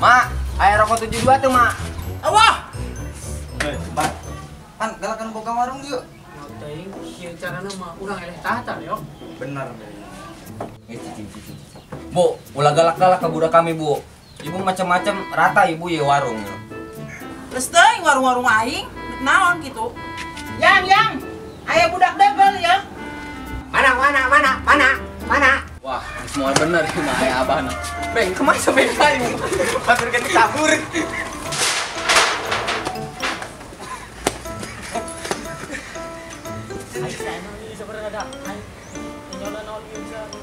Mak, aya rokok 72 tuh, Mak. Wah. Pak. Pan galakan boga warung yuk. Teuing kieu carana mah urang eleh tahta yo. Bener. Bu, ulah galak-galak ke budak kami, Bu. Ibu macam-macam rata ibu ya warung. Terus teuing warung-warung aing naon gitu. Yang, yang. Aya budak degel ya. Mana mana mana mana mana. Wah, semua bener ini mah aya abahna. Beng, kemana sampai kayu? Batur kan kabur.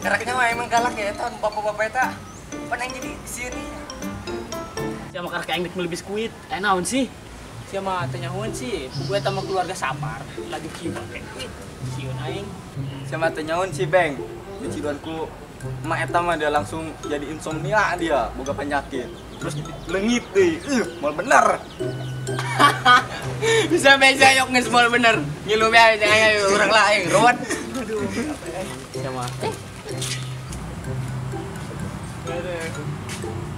Karaknya mah emang galak ya, tahun bapak-bapak eta. Pan aing jadi sieun. Sia mah karak aing meuli biskuit. Aya naon sih? Sia mah teu nyahoan sih. Gue eta mah keluarga sapar, lagi kieu make duit. Sieun aing. Sia mah teu nyahoan sih, Beng. Diciduanku emak eta mah dia langsung jadi insomnia dia, boga penyakit. Terus leungit deui. Moal bener. Bisa beja yok geus moal bener. Ngilu bae jangan ayo urang lah aing ruwet. Aduh, sia mah.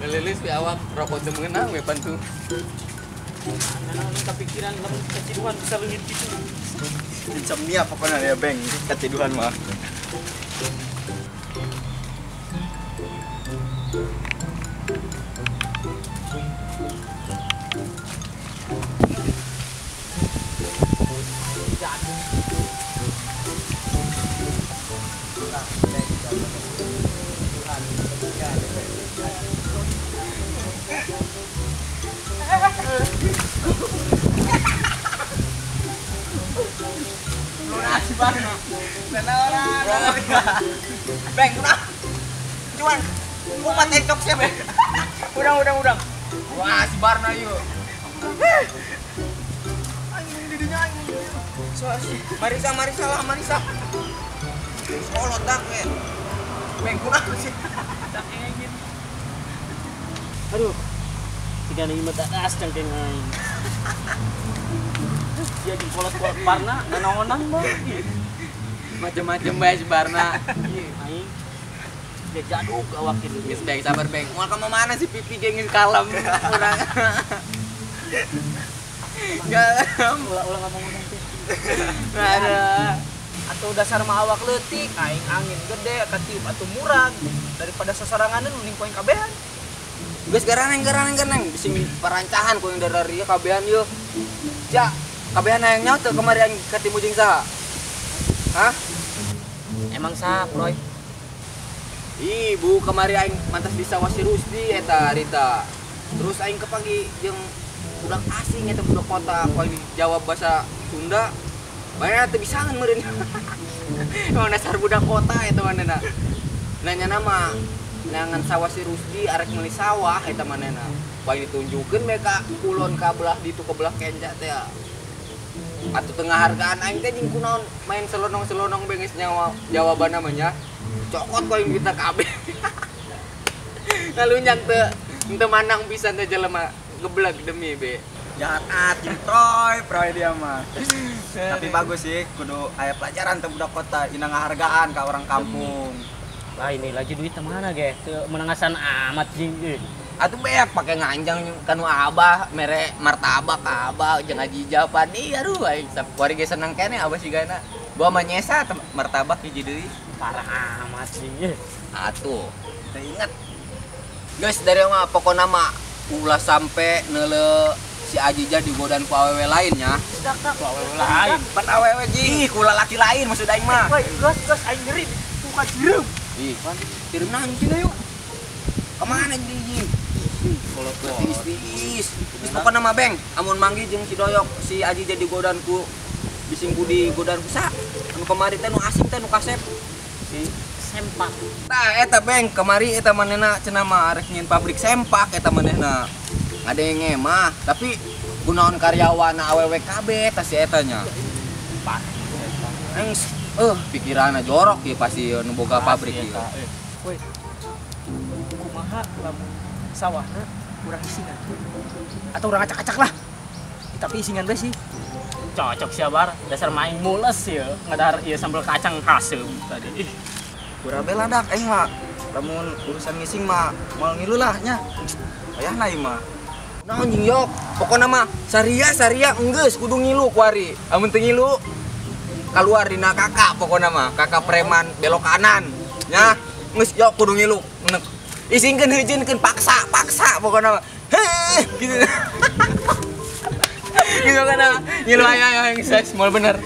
Lelilis di awak rokok teu meunang we pantu. Nah, kepikiran lamun keciduhan bisa leungit gitu. Insomnia pokoknya ya, Beng, keciduhan mah. Beng, udah. Cuman umat encok siapa? Udang. Wah, si Barna yuk. Anjing didinya anjing. Marisa lah, Marisa. Kolot dak, we. Beng, kurang sih. Tak engin. Aduh. Tiga nih mah das cangkeng aing. Dia jeung kolot-kolot Barna, nanaonan mah. Macam-macam bae si Barna. Aing dia jaduk awak itu. Geus Beng, sabar Beng. Moal ka mana si pipi geng geus kalem urang. Kalem, ulah-ulah ngomong urang teh. Ada. Atau dasar mah awak leutik, aing angin gede katiup atuh murag daripada sasaranganeun mending poing kabehan. Geus garaneng bising parancahan ku yang dari kabehan yeuh. Ja, kabehan hayang nyaho teu kamari aing katimu jeung saha? Hah? Emang sah, Roy? Ih, Bu, kamari aing mantas di sawah si Rusdi eta harita. Terus aing kepanggih jeung budak asing eta budak kota, ku aing jawab bahasa Sunda. Banyak teu bisangan meureun. Emang dasar budak kota eta manehna. Nanya nama nangan sawah si Rusdi arek meuli sawah eta manehna. Ku aing ditunjukkeun we ka kulon ka belah ditu ka belah kenja teh. Atuh tengah hargaan aing teh jeung kunaon main selonong-selonong bae geus nyawa jawabanna mah nya. Cokot ku aing kita kabeh. Ngalunjang teu teu manang pisan teh jelema geblek demi be. Jahat at jeung Troy dia mah. Tapi bagus sih kudu aya pelajaran teh budak kota ina ngahargaan ka orang kampung. Lah ini lagi duit mana ge? Teu menangasan amat jeung euy. Atuh beak pake nganjang kanu abah mere martabak ka abah jeung Haji Japani aduh aing kuari ge seneng keneh abah sigana. Bawa mah nyesa martabak hiji deui. Parah amat sih. Atuh, teu inget. Guys, dari mah pokona mah ulah sampe neule si Ajija digodan ku awewe lainnya. Dak ku awewe lain. Pan awewe ji, ku lalaki lain maksud aing mah. Woi, geus aing nyeri. Buka jireum. Ih, pan jireum naon cina yuk. Kemana ji? Kalau tiis. Geus pokona mah Beng, amun manggi jeung si Doyok, si Ajija digodan ku bising ku digodan ku sa. Anu kamari teh nu asing teh nu kasep. Si sempak. Tah eta Beng, kamari eta manehna cenah mah arek nyieun pabrik sempak eta manehna. Ngadenge mah, tapi kunaon karyawana awewe kabeh tah si eta nya. Aing pikiranna jorok ieu pasti nu boga pabrik ieu. Woi. Kumaha lamun sawahna urang isingan. Atau urang acak-acak lah. Tapi isingan bae sih. Cocok sih Bar, dasar main mules ya, ngadar ieu sambal kacang haseum tadi. Ih, kurang bela dak aing mah. Lamun urusan ngising mah moal ngilu lah nya. Payah na ieu mah. Naon jeung yok? Pokona mah saria enggeus kudu ngilu kuari. Amun teu ngilu keluar dina kakak pokona mah, kakak preman belok kanan. Nya, geus yok kudu ngilu. Isingkeun heujeunkeun paksa pokona mah. Heh gitu. Gitu kan ngilu aya yang sukses moal bener.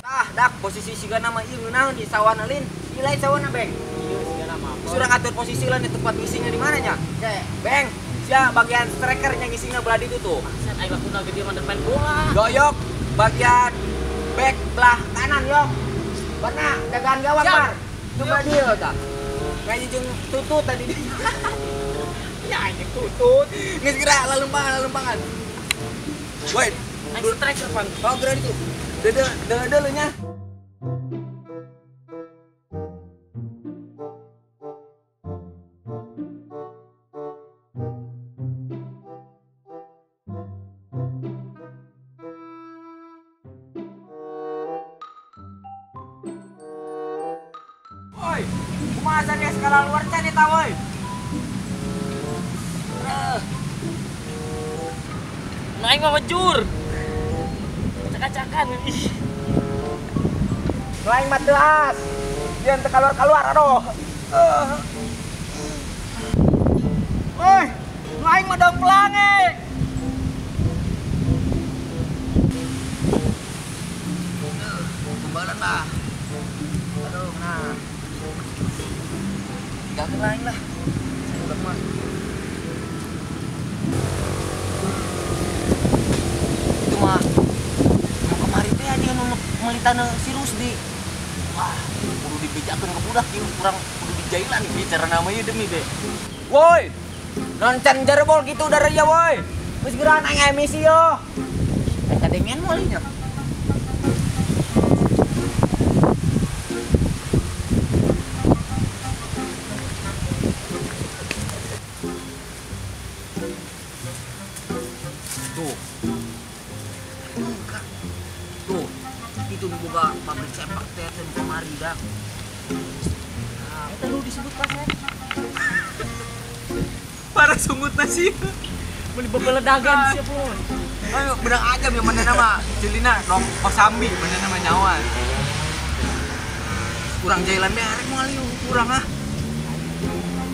Tah, dak posisi sigana mah ieu ngeunaheun di sawana lin. Ieu lain sawana, Beng. Ieu sigana mah. Surang atur posisi lah di tempat ngisingnya di mana nya? Oke, Beng. Sia bagian striker yang ngisingnya belah ditu tuh. Set aing lakuna gede mah main bola. Doyok bagian back belah kanan yok. Pernah jagaan gawang, Mar. Coba dia tah. Ngaji jeung tutut tadi. Ya anjing tutut. Geus geura lalumpangan. Woi, aing striker pan. Oh, geura ditu. Dede lu nya. Woi, kumaha sanes skala luar can eta woi. Nah, aing mah mejur. Acak-acakan ih. Nu aing mah teuas. Dia teu keluar-keluar aduh. Woi, nu aing mah dongplang e. Kembalan lah. Aduh, nah. Tinggalkan lain lah. Saya udah mah. Itu mah mau kemari teh aja nu meuli tanah si Rusdi. Wah, kudu dibejakeun ke budak ieu kurang kudu dijailan bicara namanya demi be. Woi, noncan jarbol gitu darah ya woi. Geus geura aing emisi yo. Kadengen moal nya. Tuh. Tuh, itu buka pabrik sepak teh teh kemari dah. Nah, eta lu disebut pasar. Para sungut nasi. Mun dibebeledagan sia pun. Ayo benang aja yang mana nama Celina nong Kosambi mana nama nyawa. Kurang jailan bearek moal ieu kurang ah.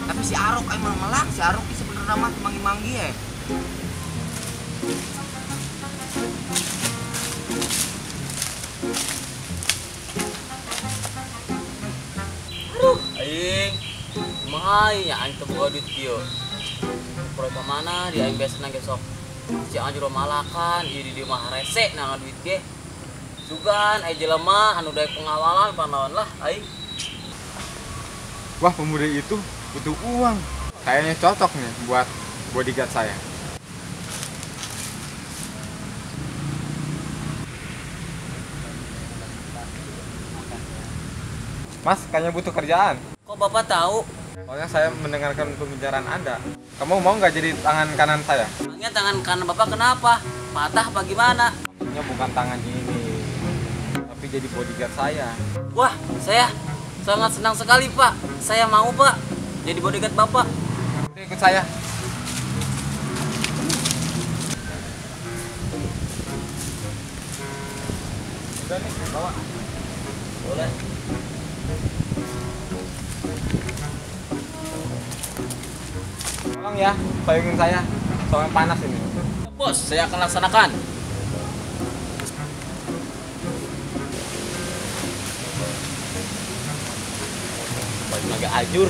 Tapi si Arok emang melak, si Arok sebenarnya mah manggi-manggi ya. Aduh, aing kumaha nya aing teu boga duit kieu. Proyek ka mana di aing biasana ge sok. Si anjur malakan ieu di dieu mah rese na duit ge. Sugan aya jelema anu daek pengawalan panaon lah aing. Wah, pemuda itu butuh uang. Kayaknya cocok nih buat bodyguard saya. Mas, kayaknya butuh kerjaan. Kok Bapak tahu? Soalnya saya mendengarkan pembicaraan Anda. Kamu mau nggak jadi tangan kanan saya? Emangnya tangan kanan Bapak kenapa? Patah apa gimana? Maksudnya bukan tangan ini, tapi jadi bodyguard saya. Wah, saya sangat senang sekali, Pak. Saya mau, Pak, jadi bodyguard Bapak. Ikut saya. Udah nih, bawa. Boleh. Tolong ya, payungin saya, soalnya panas ini. Bos, saya akan laksanakan. Payung agak ajur.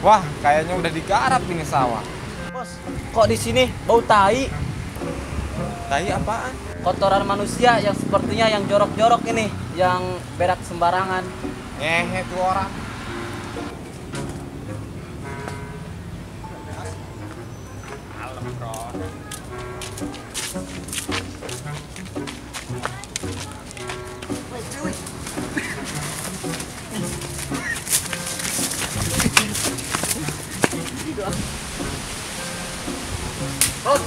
Wah, kayaknya udah digarap ini sawah. Bos, kok di sini bau tai? Tai apaan? Kotoran manusia yang sepertinya yang jorok-jorok ini, yang berak sembarangan. Ngehe tuh orang. Kalem, bro. Ron,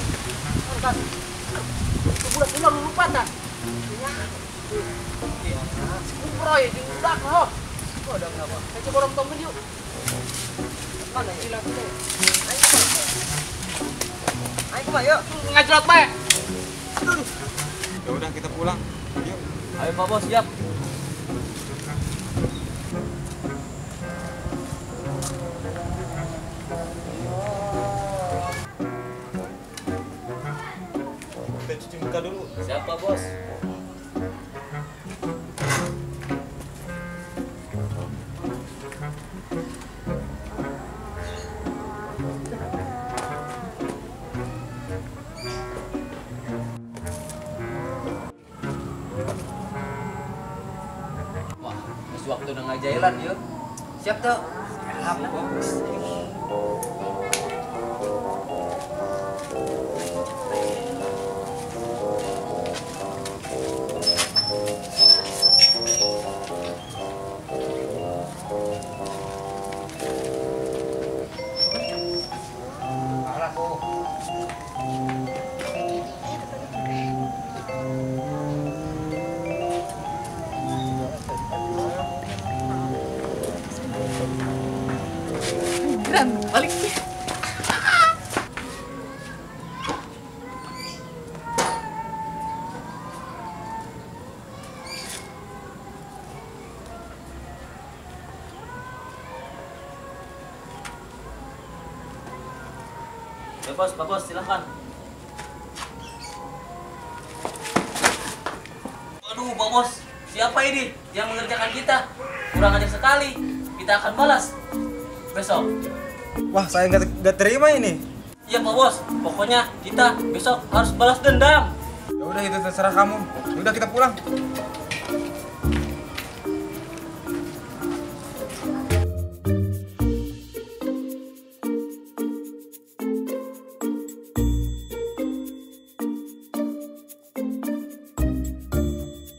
Ron, budak ulah lu lupa tah. Si Kuproy jeung budak ho. Udah kenapa? Saya coba orang tomben yuk. Mana ya? Ayo kumaha yuk. Ngajlot bae. Ya udah kita pulang. Yuk. Ayo Pak Bos, siap. Kita cuci muka dulu. Siap Pak Bos. Wah, geus waktu ngajailan yuk. Siap tuh. Siap, Bos. Balik. Ya bos, Pak Bos, silakan. Aduh, Pak Bos, siapa ini yang mengerjakan kita? Kurang ajar sekali. Kita akan balas besok. Wah, saya nggak terima ini. Iya Pak Bos, pokoknya kita besok harus balas dendam. Ya udah itu terserah kamu. Ya udah kita pulang.